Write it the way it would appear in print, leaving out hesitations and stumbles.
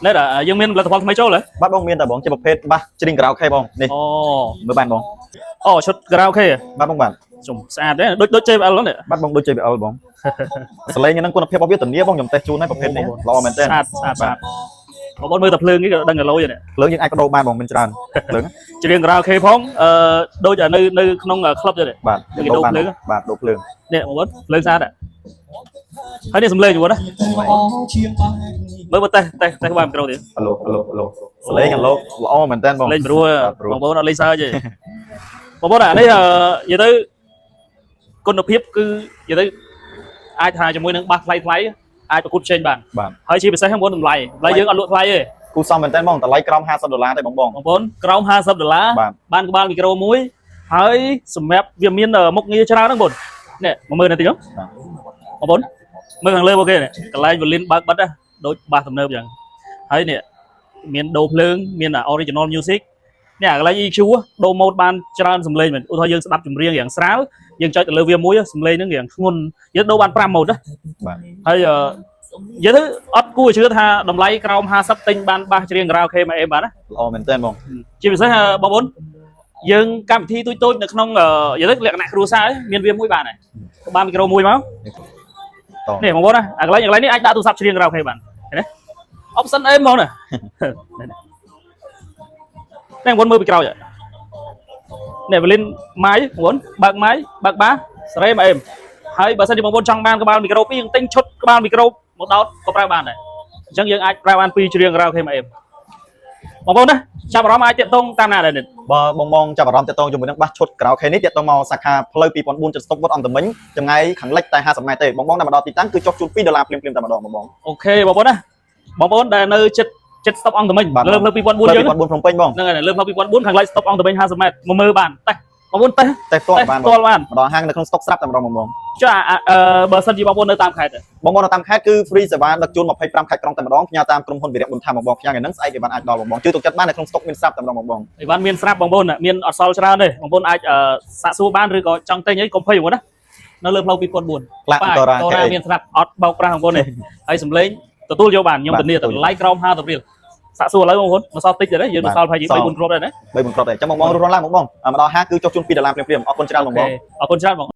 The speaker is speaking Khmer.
នេះយើងមានផលិតផលថ្មីចូលហ៎? បាទបងមានតែបងជាប្រភេទបាសច្រៀងការ៉ាអូខេបងនេះ អូ មើលបានបង អូឈុតការ៉ាអូខេ បាទបងបាទ ជុំស្អាតទេដូចដូច JBL ហ្នឹងនេះ។ បាទបងដូច JBL បងសលេងហ្នឹងគុណភាពរបស់វាធានាបងខ្ញុំតេស្តជូនហើយប្រភេទនេះល្អមែនទែន ស្អាតស្អាតស្អាតបងប្អូនមើលតែភ្លើងនេះក៏ដឹងគីឡូយនេះ។ ភ្លើងយើងអាចបដូរបានបងមានច្រើនភ្លើង ច្រៀងការ៉ាអូខេផងអឺដូចនៅនៅក្នុងក្លឹបចឹងនេះ។ បាទ គេដូរភ្លើង បាទដូរភ្លើង នេះបងប្អូនភ្លើងស្អាតហើយនេះសំឡេងបងប្អូនណាមើលមើលតេស្តតេស្តតេស្តបានមីក្រូទៀត។ អាឡូអាឡូអាឡូសលេងអាឡូល្អមែនទែនបង លេងព្រោះ ព្រោះ បងប្អូនអត់លេងសើចទេបងប្អូនអានេះអឺនិយាយទៅគុណភាពគឺនិយាយទៅអាចថាជាមួយនឹងបាសថ្លៃថ្លៃអាចប្រកួតផ្សេងបាន បាទ ហើយជាពិសេសបងប្អូនតម្លៃតម្លៃយើងអត់លក់ថ្លៃទេ។ គូសមមែនទែនបងតម្លៃក្រោម50ដុល្លារទេបងបង បងប្អូនក្រោម50ដុល្លារ បាទ បានក្បាលមីក្រូមួយហើយសម្រាប់វាមានមុខងារច្រើនហ្នឹងបងនេះមកមើលនេះតិចបងប្អូនមើលខាងលើមកគេនេះកន្លែង volume បើកបិទណាដូចបាសទំនើបអញ្ចឹងហើយនេះមានដូរភ្លើងមាន original music នេះអាកន្លែង EQ ដូរ mode បានច្រើនសំឡេងមែនឧទាហរណ៍យើងស្ដាប់ចម្រៀងយ៉ាងស្រាលយើងចុចទៅលើវាមួយសំឡេងហ្នឹងយ៉ាងធ្ងន់យើងដូរបាន5 mode ណា បាទ ហើយអឺនិយាយទៅអត់គួរឲ្យជឿថាតម្លៃក្រោម50ទិញបានបាសច្រៀងការ៉ាអូខេមកអេបានណា ល្អមែនទែនបង ជាពិសេសបងប្អូនយើងកម្មវិធីទូចៗនៅក្នុងនិយាយទៅលក្ខណៈគ្រួសារមានវាមួយបានហើយបានមីក្រូមួយមក ត នេះបងប្អូនណាអាកន្លែងកន្លែងនេះអាចដាក់ទូរស័ព្ទច្រៀងការ៉ាអូខេបានឃើញទេ option អេហ្មងណានេះបងប្អូនមើលពីក្រោយនេះ volume ម៉ាយបងប្អូនបើកម៉ាយបើកបាសេរីមកអេមហើយបើសិនជាបងប្អូនចង់បានក្បាលមីក្រូពីរយើងទិញឈុតក្បាលមីក្រូមកដោតក៏ប្រើបានដែរអញ្ចឹងយើងអាចប្រើបានពីរច្រៀងការ៉ាអូខេមកអេមបងប្អូនណាចាប់អារម្មណ៍អាចតាក់ទងតាមណាដែរនេះ? បើបងបងចាប់អារម្មណ៍តាក់ទងជាមួយនឹងបាសឈុតការ៉ាអូខេនេះតាក់ទងមកសាខាផ្លូវ2004ចិត្តស្តុកវត្តអង្គតមិញចម្ងាយខាងលិចតែ50ម៉ែត្រទេបងបងដែលមកដល់ទីតាំងគឺចុះជូន2ដុល្លារភ្លាមៗតែម្ដងបងបង OK បងប្អូនណាបងប្អូនដែលនៅចិត្តចិត្តស្តុបអង្គតមិញ បាទ លើផ្លូវ ផ្លូវ 2004យើង 2004ភ្នំពេញបង ហ្នឹងហើយលើផ្លូវ2004ខាងលិចស្តុបអង្គតមិញ50ម៉ែត្រមកមើលបានតេះបងប្អូនតេះ តែផ្ទាល់បាន ផ្ទាល់បាន មកដល់ហាងនៅក្នុងស្តុកស្រាប់តែម្ដងបងបង ចុះអាអឺបើសិនជាបងប្អូននៅតាមខេត្ត បងបងនៅតាមខេត្តគឺ free សេវាដឹកជូន25ខេត្តក្រុងតែម្ដងផ្ញើតាមក្រុមហ៊ុនវិរៈប៊ុនថាមបងបងផ្ញើថ្ងៃហ្នឹងស្អែកគេបានអាចដល់បងបងជឿទុកចិត្តបាននៅក្នុងស្តុកមានស្រាប់តែម្ដងបងបង អីវ៉ាន់មានស្រាប់បងប្អូនមានអត់សល់ច្រើនទេបងប្អូនអាចសាកសួរបានឬក៏ចង់ទិញអីកុំភ័យបងប្អូនណានៅលើផ្លូវ2004 ផ្លាកតរ៉ា តរ៉ាមានស្រាប់អត់បោកប្រាស់បងប្អូនទេហើយសំឡេងទទួលយកបានខ្ញុំធានាតម្លៃក្រោម50រៀលសាកសួរឥឡូវបងប្អូនមកសល់តិចទេយើងមកសល់ប្រហែលជា3 4គ្រាប់ដែរណា 3 4គ្រាប់ដែរចាំបងបងរស់ឡើងបងបងមកដល់ហាងគឺចុះជូន2ដុល្លារភ្លាមៗអរគុណច្រើនបងបង អរគុណច្រើនបង។